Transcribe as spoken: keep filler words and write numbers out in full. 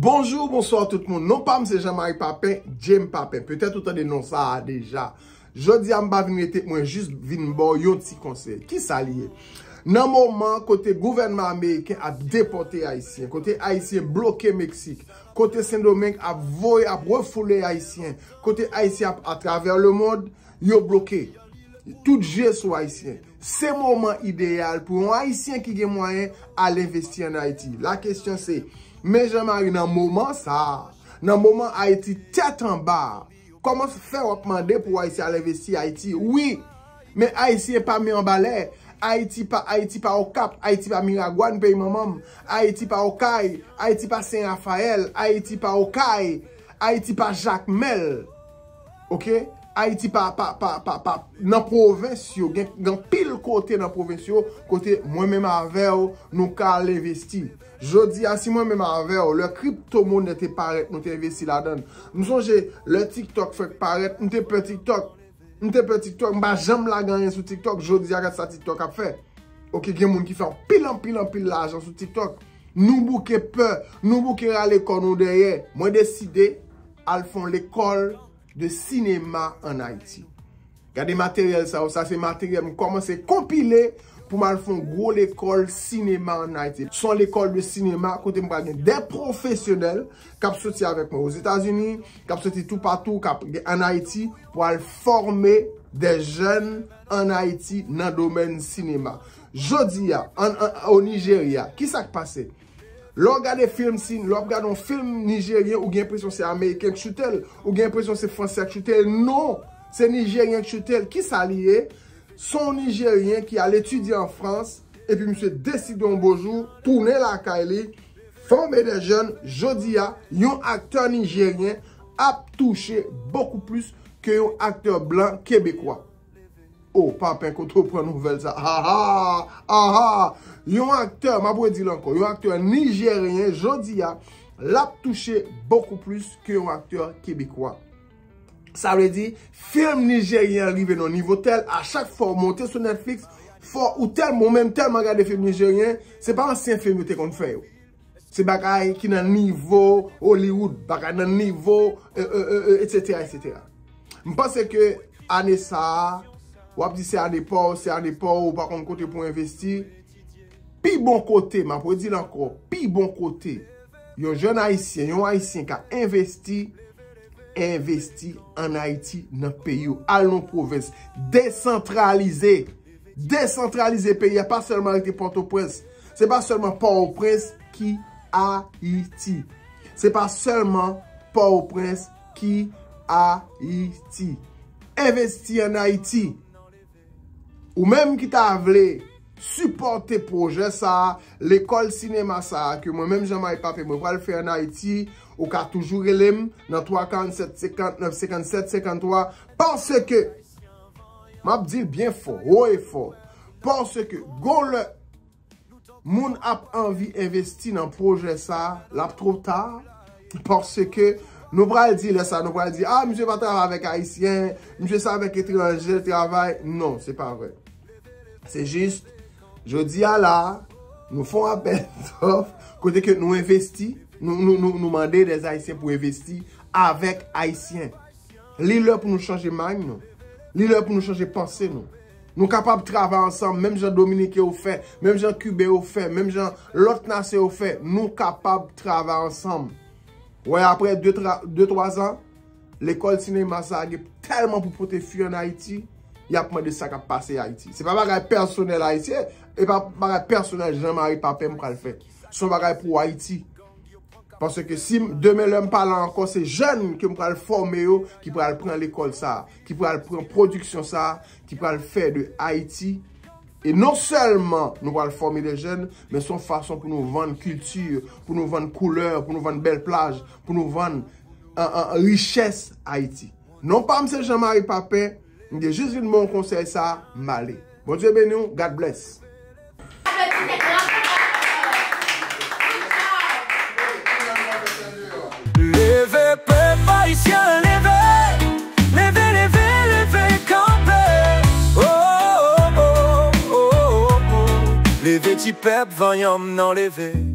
Bonjou, bonswa tout moun. Non pa m se Jean Marie Papin, James Papin. Petèt ou tande non sa a deja. Jodi a m pa vin rete, mwen jis vin ba w yon ti konsèy. Ki sa li ye? Nan moman kote gouvènman ameriken ap depòte Ayisyen, kote Ayisyen bloke Meksik, kote Sendomeng ap voye, ap refoule Ayisyen, kote Ayisyen ap atravè lemonn, yo bloke. Tout je sou Ayisyen. Se moman ideyal pou yon Ayisyen ki gen mwayen al envesti ann Ayiti. La kesyon se, men Jean Marie nan moman sa a, nan moman Ayiti tèt anba a, kòman fè w ap mande pou Ayisyen al envesti Ayiti? Wi, men Ayisyen pa men anba lè. Ayiti pa, Ayiti pa Okap, Ayiti pa Miragwàn, peyi manman m. Ayiti pa Okay, Ayiti pa Sen Rafayèl, Ayiti pa Okay, Ayiti pa Jakmèl. Oke? Ayiti pa, pa, pa, pa, pa, nan pwovens yo, gen, gen anpil kote nan pwovens yo, kote mwen menm avè w, nou ka al envesti. Jodi a, si mwen menm avè w, lè kriptomonè te parèt, nou te envesti ladan l. M sonje, lè TikTok fèk parèt, m te pè TikTok. M te pè TikTok, m pa janm lage anyen sou TikTok. Jodi a, gad sa TikTok ap fè. Oke, gen moun ki fè anpil, anpil, anpil lajan sou TikTok. Nou bouke pè, nou bouke rale kò nou dèyè. Mwen deside al fè yon lekòl de sinema ann Ayiti. Gade materyèl sa yo, sa se materyèl m kòmanse konpile pou m al fè yon gwo lekòl sinema ann Ayiti. Se yon lekòl de sinema kote m pral gen de pwofesyonèl k ap soti avèk mwen Ozetazini, k ap soti toupatou, k ap gen ann Ayiti pou al fòme de jèn ann Ayiti nan domèn sinema. Jodi a, ann, ann, o Nijerya, ki sa k pase? Lè w gade fim, si, lè w ap gade yon fim nijeryen, ou gen enpresyon se Ameriken k choute l, ou gen enpresyon se Fransè k choute l. Non! Se Nijeryen k choute l. Ki sa li ye? Se yon Nijeryen ki al etidye an Frans, epi misye deside yon bo jou, tounen lakay li, fòme de jèn, jodi a, yon aktè nijeryen ap touche bokou plis ke yon aktè blan kebekwa. O, Papin, kote w pran nouvèl sa? Aha! Aha! Yon aktè, m ap redi l ankò, yon aktè nijeryen, jodi a, l ap touche bokou plis ke yon aktè kebekwa. Sa vle di, fim nijeryen an rive nan nivo tèl, a chak fwa w monte sou Netflix, fò ou tèlman, ou menm tèlman gade fim nijeryen, se pa ansyen fim yo te konn fè yo. Se bagay ki nan nivo Hollywood, bagay nan nivo, e, e, e, e, etsetera, etsetera. M panse ke ane sa a, w ap di se ane pa w, se ane pa w, ou pa konn kote pou w envesti. Pi bon kote, m ap redi l ankò, pi bon kote yon jèn Ayisyen, yon Ayisyen ka envesti, envesti ann Ayiti, nan peyi w. Al nan pwovens. Desantralize. Desantralize peyi a, pa sèlman rete Pòtoprens. Se pa sèlman Pòtoprens ki Ayiti. Se pa sèlman Pòtoprens ki Ayiti. Envesti ann Ayiti. Ou menm ki ta vle sipòte pwojè sa a, lekòl sinema sa a, ke mwen menm Jean Marie Papin mwen pral fè ann Ayiti, ou ka toujou rele m nan twa karannsèt senkantnèf senkannsèt senkanntwa, paske, m ap di l byen fò, wo e fò, paske gon lè moun ap anvi envesti nan pwojè sa a, l ap twò ta, paske nou pral di lè sa, nou pral di, a, misye pa travay avèk Ayisyen, misye se avèk etranje l travay. Non, se pa vre. Se jis, jodi a la, nou fè yon apèl dòf, kote ke nou envesti, nou, nou, nou, nou mande dè Ayisyen pou envesti avèk Ayisyen. Li lè pou nou chanje mind nou. Li lè pou nou chanje panse nou. Nou kapab travay ansanm, menm jan Dominiken yo fè, menm jan Kiben yo fè, menm jan lòt nasyon yo fè, nou kapab travay ansanm. Wè, apre de, tra-, de, twa zan, lekòl sinema sa a gen tèlman pou pote fwi ann Ayiti, y ap mande sa k ap pase Ayiti. Se pa bagay pèsonèl ayisyen, e pa bagay pèsonèl Jean Marie Papin m pral fè. Se yon bagay pou Ayiti. Paske si m, demen lè m pa la ankò, se jèn ke m pral fòme yo ki pral pran lekòl sa a, ki pral pran pwodiksyon sa a, ki pral fè de Ayiti. E non sèlman nou pral fòme de jèn, men se yon fason pou nou vann kilti, pou nou vann koulè, pou nou vann bèl plaj, pou nou vann, an, an, richès Ayiti. Non pa m se Jean Marie Papin, m te jis vin ba w konsèy sa a, m ale. Bondye beni w, God bless. Leve pèp ayisyen, leve. Leve, leve, leve, kanpe. Oh, oh, oh, oh, oh. Leve ti pèp vanyan m nan, leve.